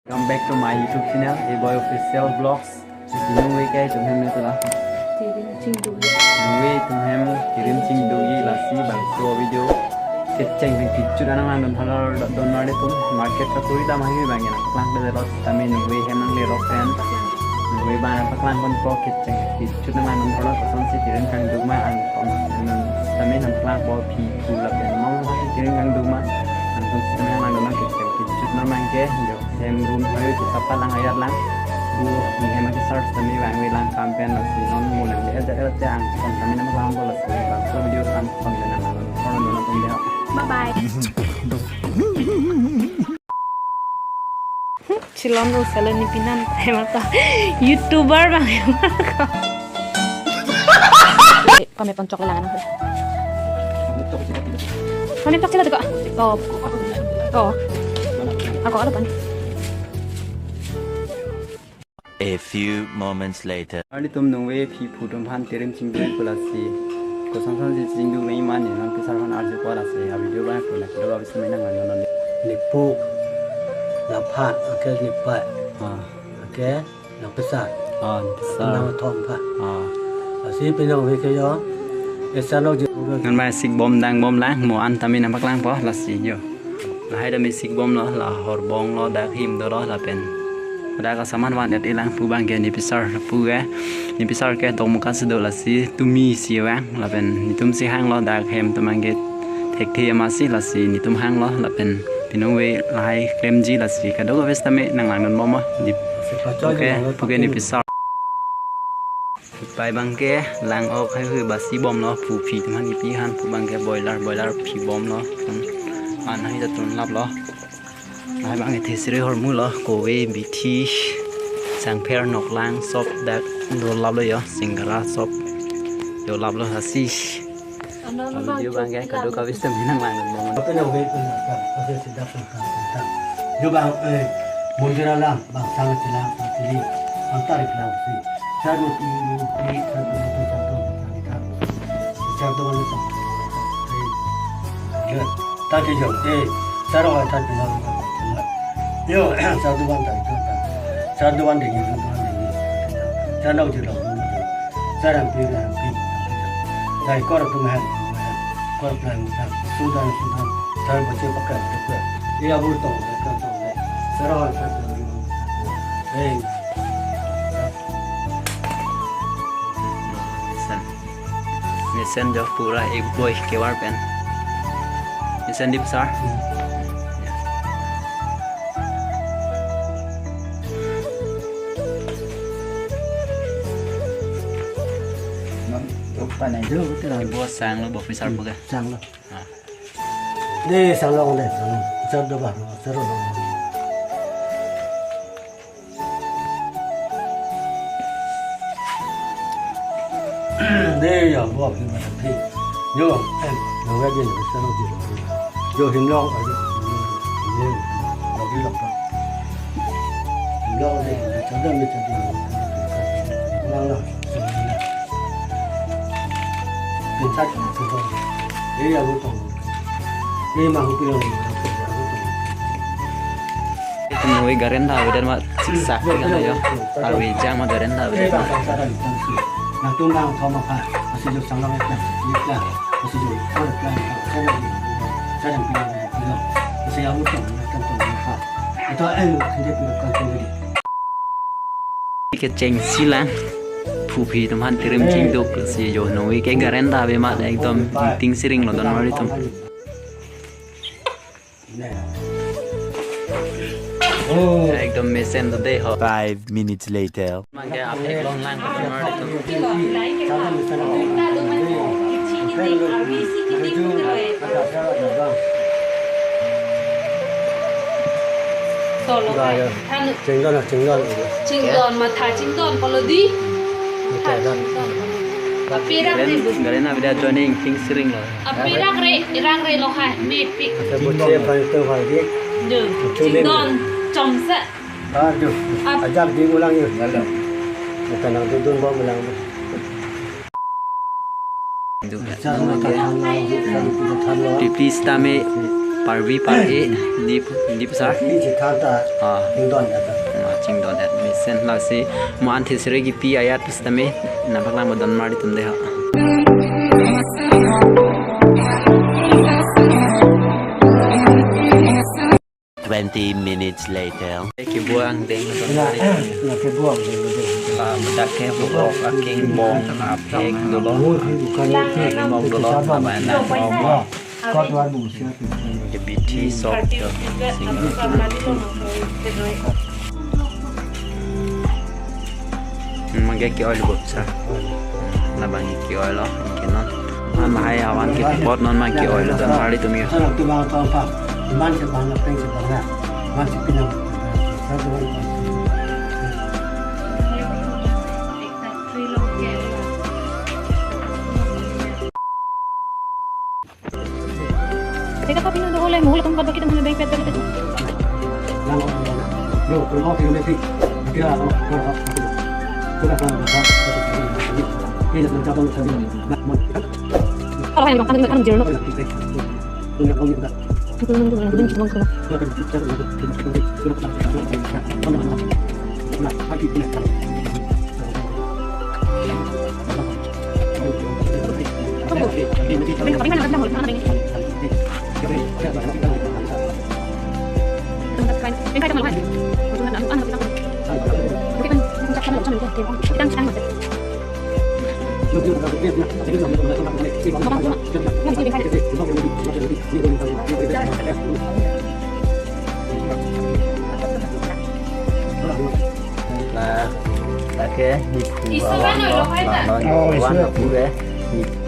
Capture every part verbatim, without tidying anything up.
Welcome back to my YouTube channel, A Boy Official Vlogs. Nungve ke itum hem ne tula. Tirim chingdukji. Nungve itum hem tirim chingdukji, lasi bangso video kecheng kechut anang nangdun halor don mari tum market ka kuri dam hai bang nangpaklang de lo, tame nungve hem nangle lo pen. Nungve bang nangpaklang ponpo, kecheng kechut nang nangdun halor kosonsi tirim kangduk ma, angkong tame nangpaklangpo, phi phu lapen mong ha tirim kangduk ma, angkong tame nangdun kecheng kechut nang ke jo. Hem room hai ke sapa lang ayat lang. Bu ni hem ke sar sami bang wi lang kam pen lasi non mo nang le ja ja ang kon kami nang lang bo lasi bangso video kam kon le nang lang kon nang kon dia. Bye bye. Chilon lo salo ni pinan tema ta YouTuber bang. Kami pon chok lang. Kami chok sila tiko. Oh. Oh. Ako alo pan. A few moments later. Arni tum nungve phi phu atum aphan tirim chingduk pu lasi. Koson son si chingduk nai mani non pisar aphan arju ko lasi. A video bang pu na kado abis mai nang non. Nipu. Lapha, ake nipai. Ah. Ake nangpisar. Ah, nangpisar. Nangthom pha. Ah. Lasi pinang ove ke yo. Esa nok je. Ngan mai sik bom dang bom lang mo an tame nangpaklangpo lasi yo. Lahai tame sik bom lo, la horbong lo, dak him dolo lapen dak asaman van et ilang pu bang ke nipisar pu ke. Nipisar ke tong muka sedo lasi tumi si vang lapen nitum si hang lo dak hem tum bang ke thekthe ama si lasi nitum hang lo lapen pinung ve lahai klemji lasi kadokave tame nang lang non bom ma. Nip-, puke, puke nipisar. Pai bang ke lang ok hai hui basi bom lo, phu phi atum aphan kipi aphan pu bang ke boiler, boiler phi bom lo. An hai ta tun lap lo. Lahai bang ke thesri hormu lo, kove, bithi, sangpher, noklang, sop dak do lap lo yo, singara sop do lap lo lasi. Ano, ano, video bang ke kadokave tame nang lang non bom. Apa na ove pun ka, apa sida pun ka, ka. Jo bang, eh, mondir alam, bang sang chilang, pili, ang tarik lang si. Sadu ti, ti, sadu ti, sadu ti, sadu ti. Sadu ti, sadu ti. Tati jo, eh, sadu ti, sadu ti. Yo, sadu ti, sadu ti. Sadu ti, sadu ti. Sadu ti, sadu ti. Saram pi, ram pi. Sai kor tum han. Kor plan ta. Sudan, sudan. Sai bache pakai, pakai. Iya bu tong, tong, tong. Sara hal sa. Hey. Mesen. Mesen jo pura ek boy kewar pen. Mesen dip sar. Bos sang lo, bos pisar buka. Sang lo. Ah. De sang lo de, sang lo. Sar do ba, sar do. De ya bo phi ma phi. Yo, em, lo ga jin sa lo jin. Yo him lo, a, yo, lo gi lo pa. Him lo de, cha da me cha da. Lang la. Pin cha cha. De ya bo tong. Ni ma hu pi lo. Itum nungve garen ta avedet ma siksak kan yo. Arve jang ma garen ta avedet ma. Nangtum nangthom aphan, asi jo sang lang ta, ni ta, asi jo, ko ta, ko ta, sa jang pi ta, si amu tong, nangtum tong aphan. Ito en, kende pi kan tong di. Kechengsi lang, phu phi atum aphan tirim chingduk si jo nungve ke garen ta ave ma, ekdom ting siring lo don mari atum. Ekdom mesen to de ho. Five minutes later. Mangke apek long lang ko mar to. Solo. Ya, ya. Thanu. Chingdon, chingdon. Chingdon, matha chingdon, polo di. Matha chingdon. Apirak ni bu. Garen na bida joining king siring lo. Apirak re, irak re lo hai, mepik. Asa buche pai to hai di. Jo, chingdon, chomse. Ah, jo. Ap- Ajak di ulang yo. Lalu. Kita nang dudun bom ulang. Please tame Parvi, parvi, di, di pusar. Ini cerita ta. Ah. Ini don ya ta. Ah, chingdon ya. Mesen lasi mo an thisre kipi ajat pusitame nangpaklang mo don mar di tum dei ha. Twenty minutes later. Kebuang deng don mar di. Ya, ya, kebuang deng don. La bedak ke buok aking bong apek dolo. Oh, ini bukan itu. Mong dolo, itu sama. Nama na. Kau tuan bungsu. Ke bithi sok to. Mangke ke-oi lo buksa. Labang ke-oi lo, ke non. An mahai awan ke pot non mang ke-oi lo, don mar di tum yo. Sana tu bang tong pa. Iman se bang, peng se bang na. Iman se pinang. Sana tu bang tong. Teka tapi nang dohole, muhul tong kadok kita muhul bengpet bengpet. Kalau yang kan kan jerno. La, lake nephu awan lo, la non nephu awan lo pu ke,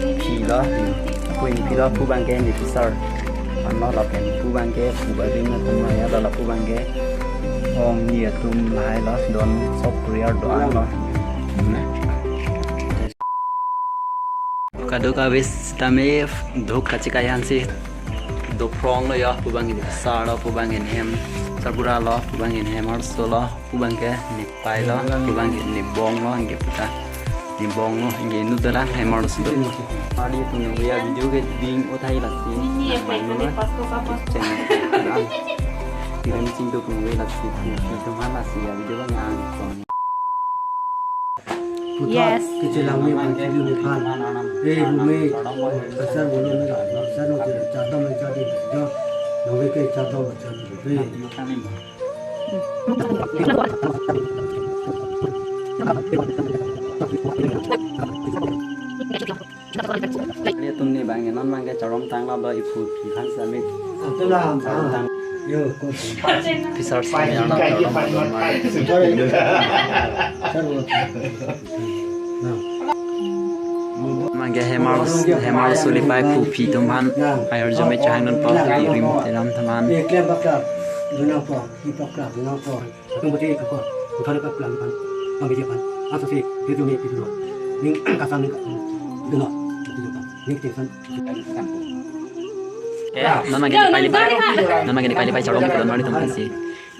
nephi lo, nephu nephi lo pu abang ke nephi sar. Ano lapen pu abang ke, pu barim atum maya lo, la pu abang ke, ong ni atum lahai lo, don sok prayer do-an lo. Kadokave sitame duk kachekayan si dophrong lo yo, pu abang ke sar lo, pu abang ke hem sarbura lo, pu abang ke hem arso lo, pu abang ke nepei lo, pu abang ke nebong lo, anke puta nebong lo, anke inut dolang hem arso. Padi punya ya video ke ding uthai lasi. Ini ya, Pak, ini pas kok apa? Cheng. Kirim chingduk nungwe lasi, itu mana sih ya video abang yang. Puthot. Yes. Kechelang ni man kiri ni phan. Eh, bumi, pasar bulu ni, pasar nung kiri, chadam ni jadi, jo, nung ke chadam ni jadi. Eh. Netum ni abang, non abang ke charom tang lo, ba iphu phi phan sitame. Atulah, charom tang. Yo, ko. Phisar sitame, non charom tang lo. Abang ke hem arso, hem arso sulipei phu phi atum aphan. Ai arjome chehang non po, kirim teram teman. Ye klem bakla, dunang po, ki bakla, dunang po. Atum pati ako, uthar ka plan kan, kami dia kan, asa si, itu ni itu. Ning kasam ni kan, dulu, itu kan, ning tingsan. Eh, non abang ke nepei lepei, non abang ke nepei lepei charom don mar di tum kan si.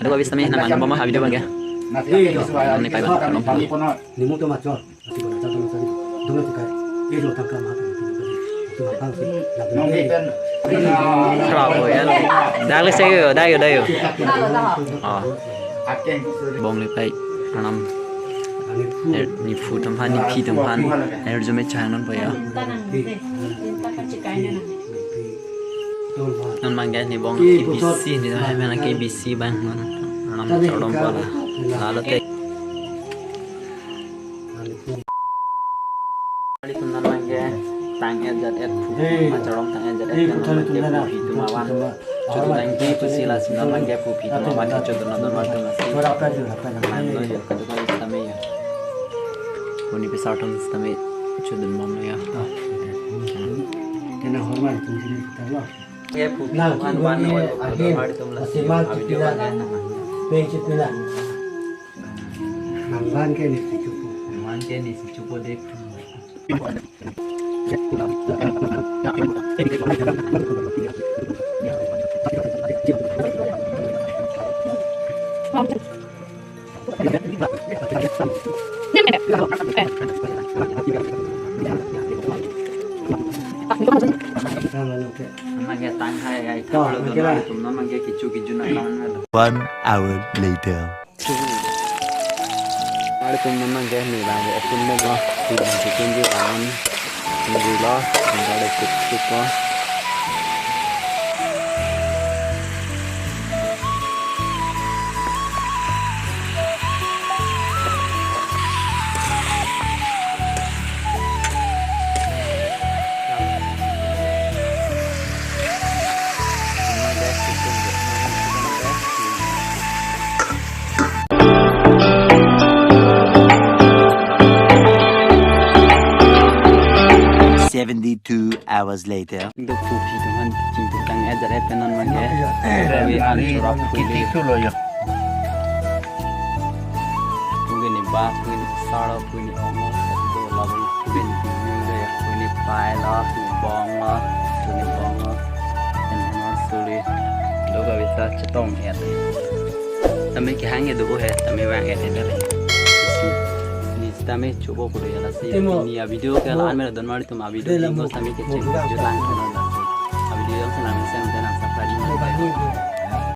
Aduh, habis kami nang mama habis abang ke. Nepei charom. Ni mutu macam. Khra po ya. Dak le se yo, dak yo, dak yo. Ah. Bong lepei, anam. Eh, nephu atum aphan, nephi atum aphan. Ai arjome chehang non po ya. Non abang ke nebong ke bisi ni, hai mana ke bisi abang non. Anam charom po la. Lalo te. Kali tum non abang ke tang et jat et phu, eh, ma charom tang et jat et, eh, non abang ke phu phi atum awan. Chodo nangji pusi lasi non abang ke phu phi atum awan ke chodo non don mar atum lasi. Suara apa itu? Apa namanya? Ano yo, kadokave sitame yo. Puni phisar atum sitame chodo non lo yo. Ah, oke. Kena hormat itu sini kita lo. Ke phu phi atum awan, wan, wan, don mar atum lasi. Siman video chipina. Peng chipina. Nangvan ke nisi chupo. Nangvan ke nisi chupo dek. Mangke tang hai hai. Kapalo don mangke la. Tum non mangke kichu kichu na kaman melo. One hour later. Mari tum non mangke ni bang bo apun mo mo. Di bang chicken di bang. Ni lo, ni lo de kuk kuk mo. Seventy-two hours later. Duk pupi teman chingtuk tang ejar epenan mangke. Ravi an churap puli. Kiti tu lo ya. Puli ni ba, puli ni saro, puli ni ongo, do lawi, puli ni puli ni ya, puli ni pai lo, ni bong lo, puli ni bong lo. Ini ma suli. Do ka bisa chetong ya. Tame kehang ya do he, tame bang ya tame. Ni tame chubo kudu ya lasi. Timo. Ni a video ke la an mera don mari tum a video. Dela dingo mo. Tame ke mo ching. Mo. Jutang.